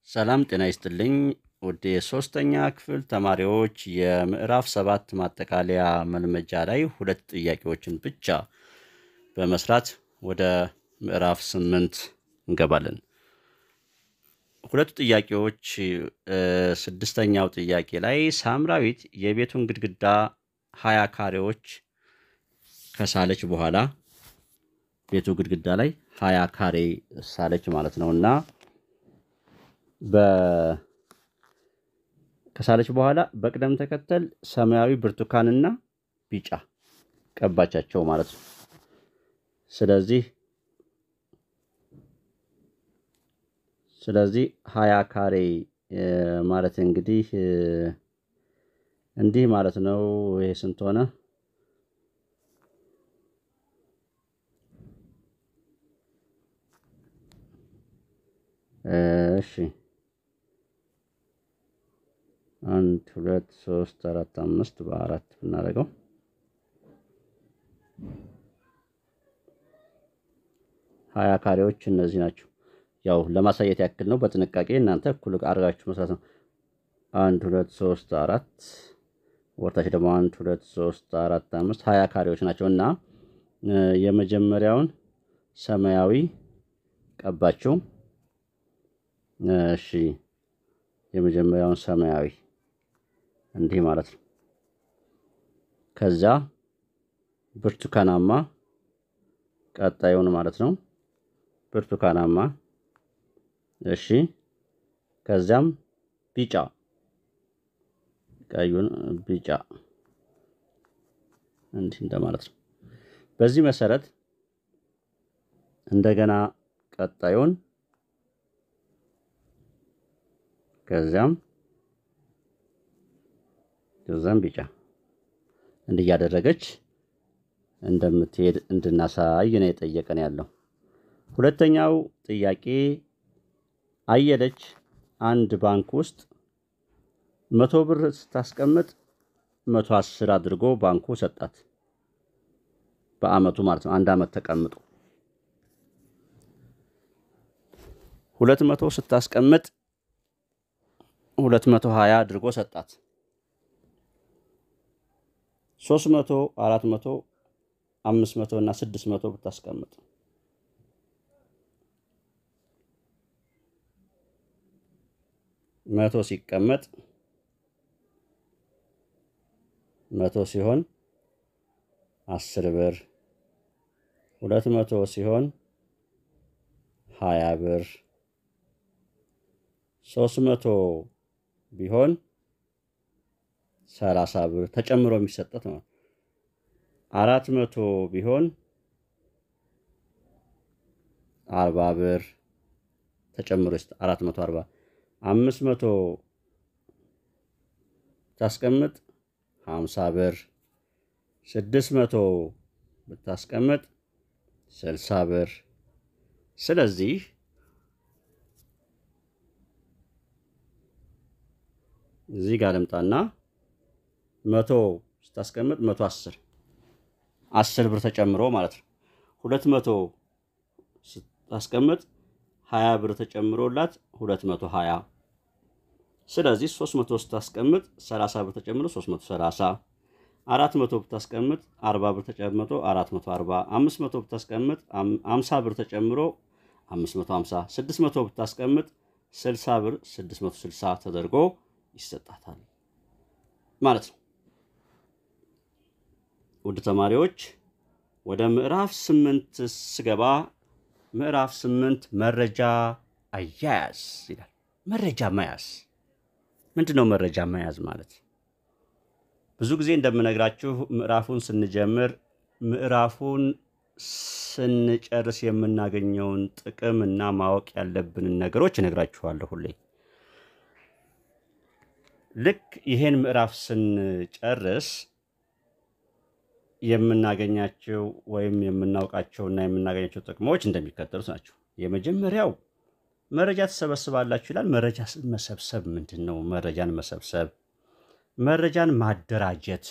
ሰላም ጤና ይስጥልኝ ውድ የሶስተኛ ክፍል ተማሪዎች፣ የምዕራፍ 7 ማጠቃለያ መልመጃ ላይ ሁለት ጥያቄዎችን ብቻ በመስራት ወደ ምዕራፍ 8 እንገባለን። ሁለቱ ጥያቄዎች፣ ስድስተኛው ጥያቄ ላይ ሳምራዊት የቤቱን ግድግዳ 20 ካሬዎች ከሳለች በኋላ፣ ቤቱ ግድግዳ ላይ 20 ካሬ ሳለች ማለት ነው፣ እና ከሳለች በኋላ በቅደም ተከተል ሰማያዊ፣ ብርቱካንና ቢጫ ቀባቻቸው ማለት ነው። ስለዚህ 20 ካሬ ማለት እንግዲህ እንዲህ ማለት ነው። ይሄ ስንት ሆነ? እሺ፣ 1፣ 2፣ 3፣ 4፣ 5 በአራት ብናደርገው 20 ካሬዎች እነዚህ ናቸው። ያው ለማሳየት ያክል ነው። በጥንቃቄ እናንተ እኩል አድርጋችሁ መስራት ነው። 1፣ 2፣ 3፣ 4፣ ወርታች ደግሞ 1፣ 2፣ 3፣ 4፣ 5፣ 20 ካሬዎች ናቸው። እና የመጀመሪያውን ሰማያዊ ቀባቸው። እሺ፣ የመጀመሪያውን ሰማያዊ እንዲህ ማለት ነው። ከዛ ብርቱካናማ ቀጣዩን ማለት ነው። ብርቱካናማ፣ እሺ። ከዚያም ቢጫ፣ ቀዩን ቢጫ እንዲህ እንደማለት ነው። በዚህ መሰረት እንደገና ቀጣዩን፣ ከዚያም ቢጫ እንዲህ እያደረገች እንደምትሄድ እንድናሳይ ነው የጠየቀን ያለው። ሁለተኛው ጥያቄ፣ አየለች አንድ ባንክ ውስጥ 100 ብር ስታስቀምጥ 110 አድርጎ ባንኩ ሰጣት። በአመቱ ማለት ነው። አንድ አመት ተቀምጦ 200 ስታስቀምጥ 220 አድርጎ ሰጣት። 300፣ 400፣ 500 እና 600 ብታስቀምጥ 100 ሲቀመጥ 100 ሲሆን 10 ብር፣ 200 ሲሆን 20 ብር፣ 300 ቢሆን 30 ብር ተጨምሮ የሚሰጠት ነው። 400 ቢሆን 40 ብር ተጨምሮ 440፣ 500 ብታስቀምጥ 50 ብር፣ 600 ብታስቀምጥ 60 ብር። ስለዚህ እዚህ ጋር ልምጣና 100 ስታስቀምጥ 110፣ 10 ብር ተጨምሮ ማለት ነው። 200 ስታስቀምጥ 20 ብር ተጨምሮላት 220። ስለዚህ 300 ስታስቀምጥ 30 ብር ተጨምሮ 330፣ 400 ብታስቀምጥ 40 ብር ተጨምሮ 440፣ 500 ብታስቀምጥ 50 ብር ተጨምሮ 550፣ 600 ብታስቀምጥ 60 ብር 660 ተደርጎ ይሰጣታል ማለት ነው። ውድ ተማሪዎች፣ ወደ ምዕራፍ 8 ስገባ ምዕራፍ 8 መረጃ አያያዝ ይላል። መረጃ መያዝ ምንድን ነው? መረጃ መያዝ ማለት ብዙ ጊዜ እንደምነግራችሁ ምዕራፉን ስንጀምር ምዕራፉን ስንጨርስ የምናገኘውን ጥቅም እና ማወቅ ያለብንን ነገሮች እነግራችኋለሁ ሁሌ። ልክ ይሄን ምዕራፍ ስንጨርስ የምናገኛቸው ወይም የምናውቃቸውና የምናገኛቸው ጥቅሞች እንደሚከተሉት ናቸው። የመጀመሪያው መረጃ ትሰበስባላችሁ ይላል። መረጃ መሰብሰብ ምንድን ነው? መረጃን መሰብሰብ፣ መረጃን ማደራጀት፣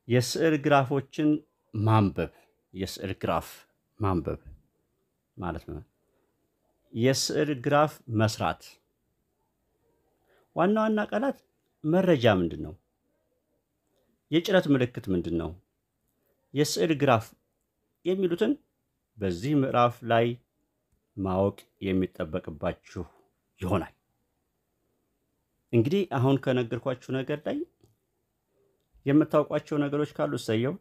የስዕል ግራፎችን ማንበብ፣ የስዕል ግራፍ ማንበብ ማለት ነው። የስዕል ግራፍ መስራት። ዋና ዋና ቃላት መረጃ ምንድን ነው? የጭረት ምልክት ምንድን ነው? የስዕል ግራፍ የሚሉትን በዚህ ምዕራፍ ላይ ማወቅ የሚጠበቅባችሁ ይሆናል። እንግዲህ አሁን ከነገርኳችሁ ነገር ላይ የምታውቋቸው ነገሮች ካሉ እሰየው፣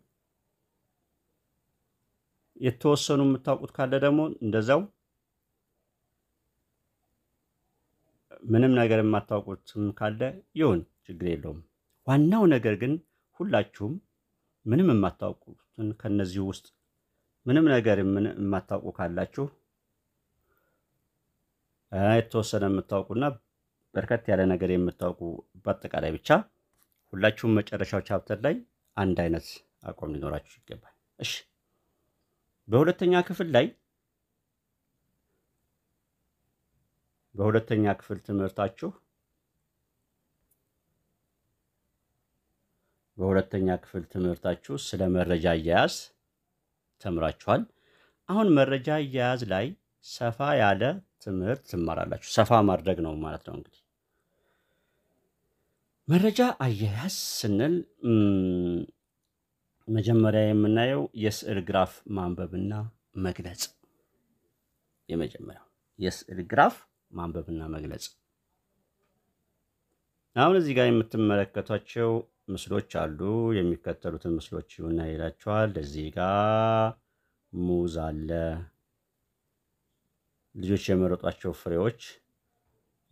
የተወሰኑ የምታውቁት ካለ ደግሞ እንደዛው፣ ምንም ነገር የማታውቁትም ካለ ይሁን፣ ችግር የለውም። ዋናው ነገር ግን ሁላችሁም ምንም የማታውቁትን ከነዚህ ውስጥ ምንም ነገር የማታውቁ ካላችሁ፣ የተወሰነ የምታውቁና በርከት ያለ ነገር የምታውቁ በአጠቃላይ ብቻ ሁላችሁም መጨረሻው chapter ላይ አንድ አይነት አቋም ሊኖራችሁ ይገባል። እሺ፣ በሁለተኛ ክፍል ላይ በሁለተኛ ክፍል ትምህርታችሁ በሁለተኛ ክፍል ትምህርታችሁ ስለ መረጃ አያያዝ ተምራችኋል። አሁን መረጃ አያያዝ ላይ ሰፋ ያለ ትምህርት ትማራላችሁ። ሰፋ ማድረግ ነው ማለት ነው። እንግዲህ መረጃ አያያዝ ስንል መጀመሪያ የምናየው የስዕል ግራፍ ማንበብና መግለጽ። የመጀመሪያው የስዕል ግራፍ ማንበብና መግለጽ። አሁን እዚህ ጋር የምትመለከቷቸው ምስሎች አሉ። የሚከተሉትን ምስሎች ይሁና ይላቸዋል። እዚህ ጋር ሙዝ አለ። ልጆች የመረጧቸው ፍሬዎች፣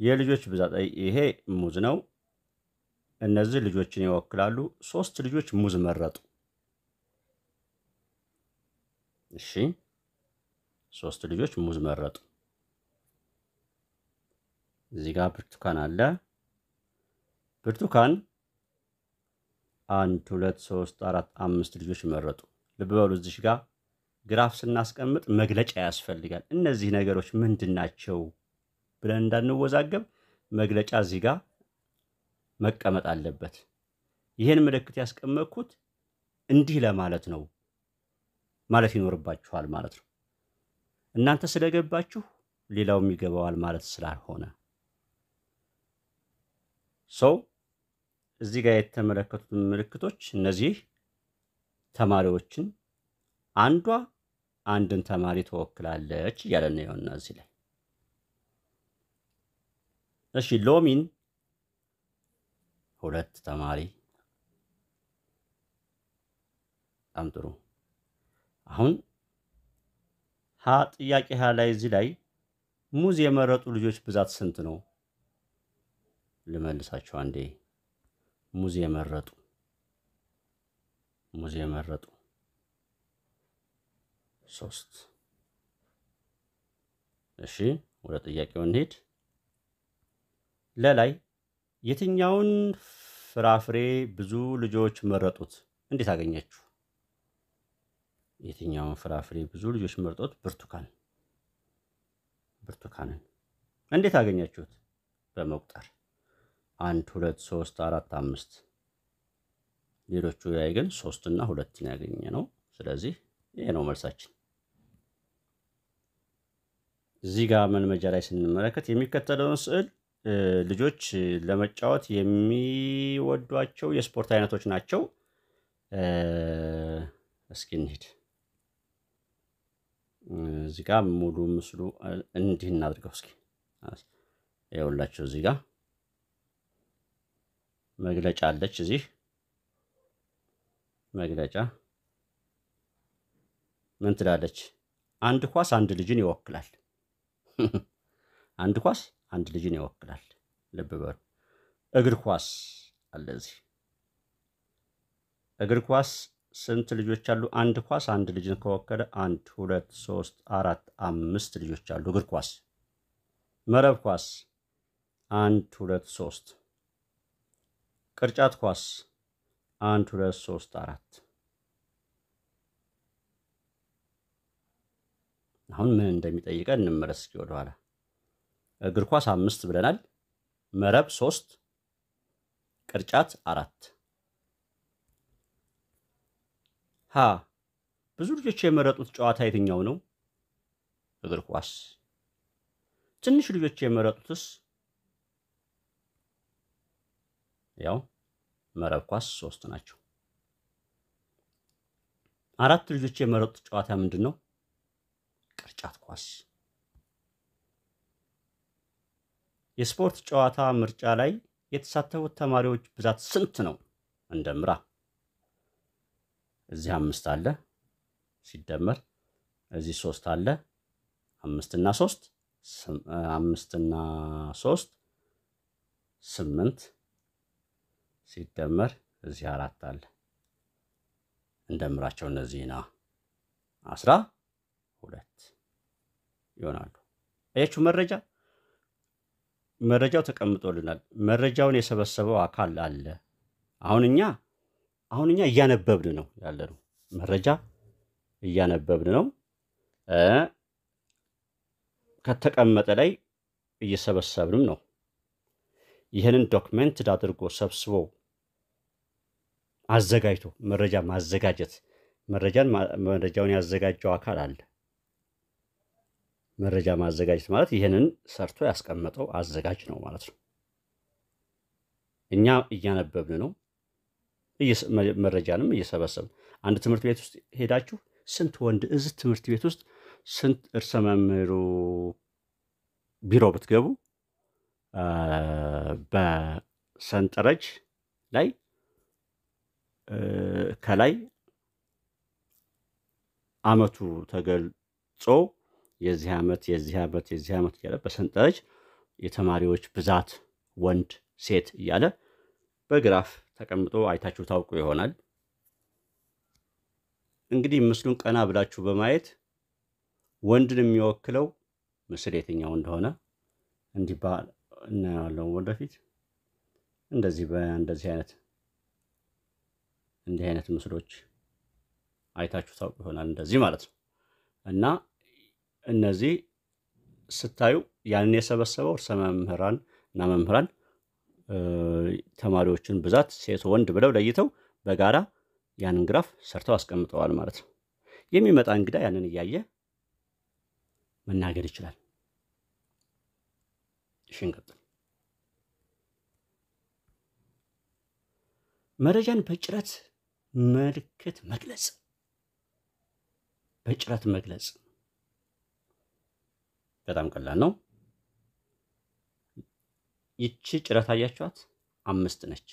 የልጆች ብዛት፣ ይሄ ሙዝ ነው። እነዚህ ልጆችን ይወክላሉ። 3 ልጆች ሙዝ መረጡ። እሺ፣ 3 ልጆች ሙዝ መረጡ። እዚህ ጋር ብርቱካን አለ። ብርቱካን 1 2 3 4 5 ልጆች መረጡ። ልብ በሉ፣ እዚህ ጋር ግራፍ ስናስቀምጥ መግለጫ ያስፈልጋል። እነዚህ ነገሮች ምንድን ናቸው ብለን እንዳንወዛገብ መግለጫ እዚህ ጋር መቀመጥ አለበት። ይህን ምልክት ያስቀመጥኩት እንዲህ ለማለት ነው ማለት ይኖርባችኋል ማለት ነው። እናንተ ስለገባችሁ ሌላውም ይገባዋል ማለት ስላልሆነ ሰው እዚህ ጋር የተመለከቱት ምልክቶች እነዚህ ተማሪዎችን አንዷ አንድን ተማሪ ትወክላለች እያለ ነው የሆነ እዚህ ላይ። እሺ፣ ሎሚን 2 ተማሪ። በጣም ጥሩ። አሁን ሀ ጥያቄ ሀ ላይ እዚህ ላይ ሙዝ የመረጡ ልጆች ብዛት ስንት ነው? ልመልሳቸው አንዴ። ሙዝ የመረጡ 3። እሺ፣ ወደ ጥያቄው እንሂድ። ለላይ የትኛውን ፍራፍሬ ብዙ ልጆች መረጡት? እንዴት አገኛችሁ? የትኛውን ፍራፍሬ ብዙ ልጆች መረጡት? ብርቱካን። ብርቱካንን እንዴት አገኛችሁት? በመቁጠር 1 2 3 4 5። ሌሎቹ ላይ ግን 3 እና 2 ነው ያገኘነው። ስለዚህ ይሄ ነው መልሳችን። እዚህ ጋር መልመጃ ላይ ስንመለከት የሚከተለውን ስዕል ልጆች ለመጫወት የሚወዷቸው የስፖርት አይነቶች ናቸው። እስኪ እንሂድ። እዚህ ጋር ሙሉ ምስሉ እንዲህ እናድርገው እስኪ። ይኸውላችሁ እዚህ ጋር መግለጫ አለች። እዚህ መግለጫ ምን ትላለች? አንድ ኳስ አንድ ልጅን ይወክላል። አንድ ኳስ አንድ ልጅን ይወክላል። ልብ በሉ። እግር ኳስ አለ እዚህ። እግር ኳስ ስንት ልጆች አሉ? አንድ ኳስ አንድ ልጅን ከወከለ 1 2 3 4 5 ልጆች አሉ። እግር ኳስ። መረብ ኳስ 1 2 3። ቅርጫት ኳስ 1 2 3 4። አሁን ምን እንደሚጠይቀን እንመለስ እስኪ ወደኋላ። እግር ኳስ 5 ብለናል። መረብ 3፣ ቅርጫት 4። ሀ ብዙ ልጆች የመረጡት ጨዋታ የትኛው ነው? እግር ኳስ። ትንሽ ልጆች የመረጡትስ ያው መረብ ኳስ 3 ናቸው። 4 ልጆች የመረጡት ጨዋታ ምንድነው? ቅርጫት ኳስ። የስፖርት ጨዋታ ምርጫ ላይ የተሳተፉት ተማሪዎች ብዛት ስንት ነው? እንደምራ። እዚህ 5 አለ ሲደመር እዚህ 3 አለ 5 እና 3 5 እና 3 8 ሲደመር እዚህ 4 አለ። እንደምራቸው እነዚህና 12 ይሆናሉ። አያችሁ መረጃው ተቀምጦልናል። መረጃውን የሰበሰበው አካል አለ። አሁን እኛ እያነበብን ነው ያለነው። መረጃ እያነበብን ነው። ከተቀመጠ ላይ እየሰበሰብንም ነው። ይሄንን document አድርጎ ሰብስቦ አዘጋጅቶ መረጃ ማዘጋጀት መረጃውን ያዘጋጀው አካል አለ። መረጃ ማዘጋጀት ማለት ይሄንን ሰርቶ ያስቀመጠው አዘጋጅ ነው ማለት ነው። እኛ እያነበብን ነው፣ መረጃንም እየሰበሰብን። አንድ ትምህርት ቤት ውስጥ ሄዳችሁ ስንት ወንድ እዚህ ትምህርት ቤት ውስጥ ስንት እርሰ መምህሩ ቢሮ ብትገቡ በሰንጠረዥ ላይ ከላይ አመቱ ተገልጾ የዚህ አመት የዚህ አመት የዚህ አመት እያለ በሰንጠረዥ የተማሪዎች ብዛት ወንድ ሴት እያለ በግራፍ ተቀምጦ አይታችሁ ታውቁ ይሆናል። እንግዲህ ምስሉን ቀና ብላችሁ በማየት ወንድን የሚወክለው ምስል የትኛው እንደሆነ እንዲባል እናየዋለን ወደፊት። እንደዚህ በእንደዚህ አይነት እንዲህ አይነት ምስሎች አይታችሁ ታውቁ ይሆናል እንደዚህ ማለት ነው። እና እነዚህ ስታዩ ያንን የሰበሰበው እርሰ መምህራን እና መምህራን ተማሪዎችን ብዛት ሴት ወንድ ብለው ለይተው በጋራ ያንን ግራፍ ሰርተው አስቀምጠዋል ማለት ነው። የሚመጣ እንግዳ ያንን እያየ መናገር ይችላል። እሺ እንቀጥል። መረጃን በጭረት ምልክት መግለጽ። በጭረት መግለጽ በጣም ቀላል ነው። ይቺ ጭረት አያችኋት? 5 ነች።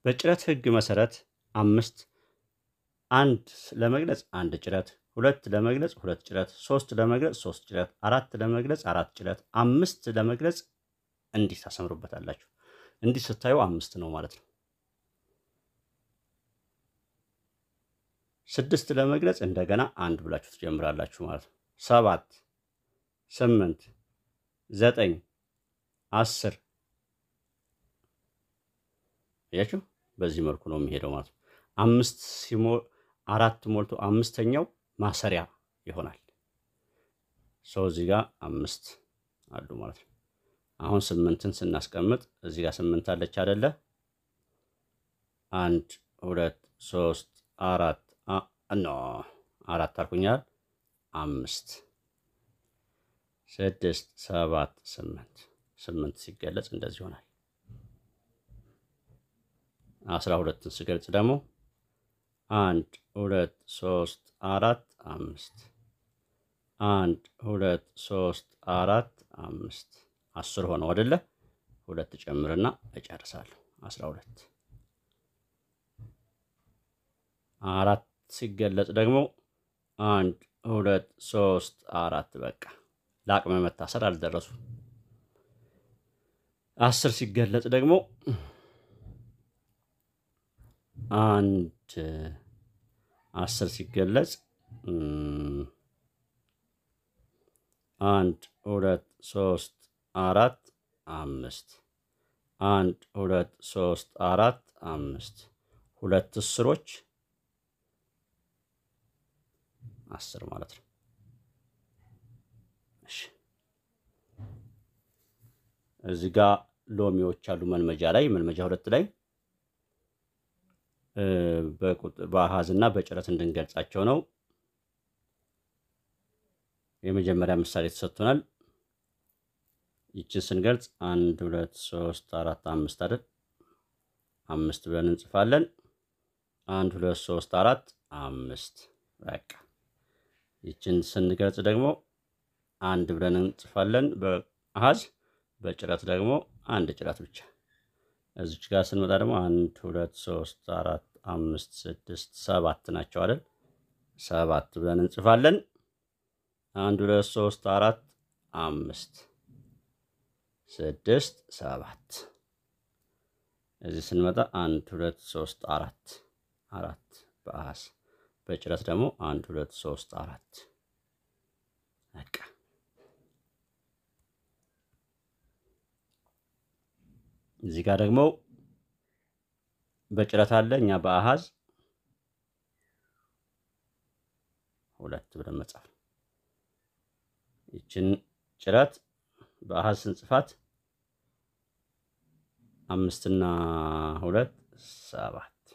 በጭረት ህግ መሰረት 5 1 ለመግለጽ 1 ጭረት፣ 2 ለመግለጽ 2 ጭረት፣ 3 ለመግለጽ 3 ጭረት፣ 4 ለመግለጽ 4 ጭረት፣ 5 ለመግለጽ እንዲህ ታሰምሩበታላችሁ። እንዲህ ስታዩ 5 ነው ማለት ነው። 6 ለመግለጽ እንደገና 1 ብላችሁ ትጀምራላችሁ ማለት ነው። 7 8 9 10 አያችሁ፣ በዚህ መልኩ ነው የሚሄደው ማለት ነው። 5 4 ሞልቶ አምስተኛው ማሰሪያ ይሆናል። ሰው እዚህ ጋር 5 አሉ ማለት ነው። አሁን 8ን ስናስቀምጥ እዚህ ጋር 8 አለች አይደለ? 1 2 3 4 no 4 አልኩኛል። 5 6 7 8 8 ሲገለጽ እንደዚህ ይሆናል። 12ን ስገልጽ ደግሞ 1 2 3 4 5 1 2 3 4 5 10 ሆነ አይደለ? 2 ጨምርና እጨርሳለሁ። 12 4 ሲገለጽ ደግሞ 1 2 3 4 በቃ ለአቅመ መታሰር አልደረሱ። 10 ሲገለጽ ደግሞ 1 10 ሲገለጽ 1 2 3 4 5 1 2 3 4 5 2 እስሮች 10 ማለት ነው። እሺ እዚህ ጋር ሎሚዎች አሉ መልመጃ ላይ መልመጃ 2 ላይ በአሃዝና በጭረት እንድንገልጻቸው ነው። የመጀመሪያ ምሳሌ ተሰጥቶናል። ይችን ስንገልጽ 1 2 3 4 5 አይደል? 5 ብለን እንጽፋለን። 1 2 3 4 5 በቃ። ይችን ስንገልጽ ደግሞ 1 ብለን እንጽፋለን በአሃዝ፣ በጭረት ደግሞ አንድ ጭረት ብቻ። እዚች ጋር ስንመጣ ደግሞ 1 2 3 4 5 6 7 ናቸው አይደል? 7 ብለን እንጽፋለን። 1 2 3 4 5 6 7። እዚህ ስንመጣ 1 2 3 4 4 በአሃዝ፣ በጭረት ደግሞ 1 2 3 4 በቃ። እዚህ ጋር ደግሞ በጭረት አለ፣ እኛ በአሃዝ 2 ብለን መጻፍ። ይችን ጭረት በአሃዝ ስንጽፋት 5 እና 2 7።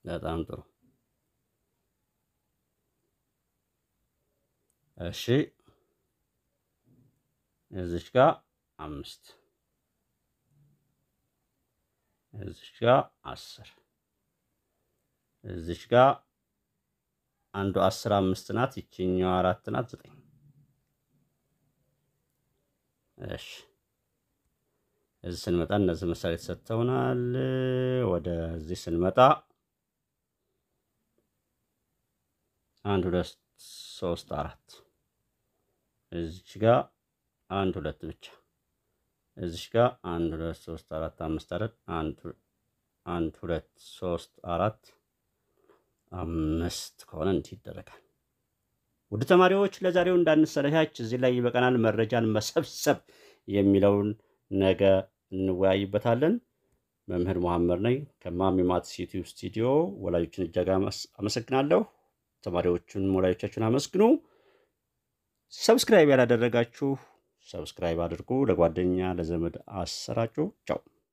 በጣም ጥሩ። እሺ እዚች ጋር 5፣ እዚች ጋር 10፣ እዚች ጋር አንዱ 10 5 ናት፣ ይችኛዋ 4 ናት፣ 9። እሺ እዚህ ስንመጣ እነዚህ ምሳሌ ተሰጥተውናል። ወደዚህ ስንመጣ 1 2 3 4፣ እዚች ጋር 1 2 ብቻ፣ እዚች ጋር 1 2 3 4 5 አይደል? 1 2 3 4 5 ከሆነ እንዲህ ይደረጋል። ውድ ተማሪዎች ለዛሬው እንዳንሰለቻች እዚህ ላይ ይበቃናል። መረጃን መሰብሰብ የሚለውን ነገ እንወያይበታለን። መምህር መሐመድ ነኝ ከማሚ ማትስ ዩቲዩብ ስቱዲዮ። ወላጆችን እጅግ አመሰግናለሁ። ተማሪዎቹን ወላጆቻችሁን አመስግኑ። Subscribe ያላደረጋችሁ subscribe አድርጉ። ለጓደኛ ለዘመድ አሰራጩ። ቻው።